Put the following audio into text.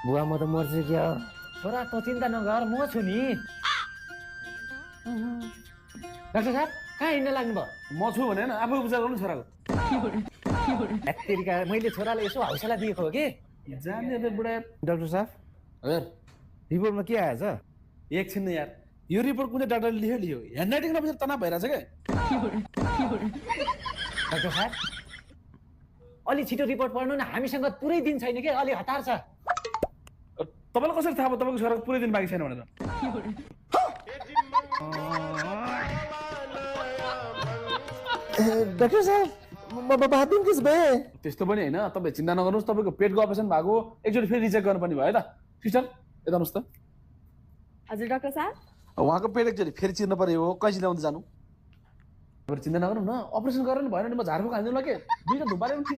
बुवा म त मर्छु क्या छोरा त चिन्ता नगर म छु नि डाक्टर साहब कहाँ हिँड्न लाग्नु भयो म छु भने आफू उपचार गर्नु छोराको तेरिका मैले छोरालाई यसो हौसला दिएको हो कि जाने त बुढा डाक्टर साहब हजुर रिपोर्टमा के आएछ एकछिन यार यो रिपोर्ट कुनै डाक्टरले लियो ह्यान्डराइटिङ नबुझेर तनाव भइरहेछ क्या डाक्टर साहब अलि छिटो रिपोर्ट पढ्नु न हामीसँग पुरै दिन छैन कि अलि हतार छ तपाईँलाई कसरी थाहा भयो तपाईँको छोराको पुरै दिन बाँकी छैन भनेर डाक्टर साहब बात दिन किस भए त्यस्तो पनि होइन तपाईँ चिन्ता नगर्नुहोस् तपाईँको पेटको अपरेसन भएको एकचोटि फेरि रिचेक गर्नुपर्ने भयो है त सिस्टर यता आउनुहोस् त हजुर डाक्टर साहब उहाँको पेट एकचोटि फेरि चिर्नु पर्यो हो कैँची ल्याउँदै जानु चिन्ता नगर्नु न अपरेसन गरेर भएन भने म झारफुक हाल्दिनँ ल के दुईटा धुपाले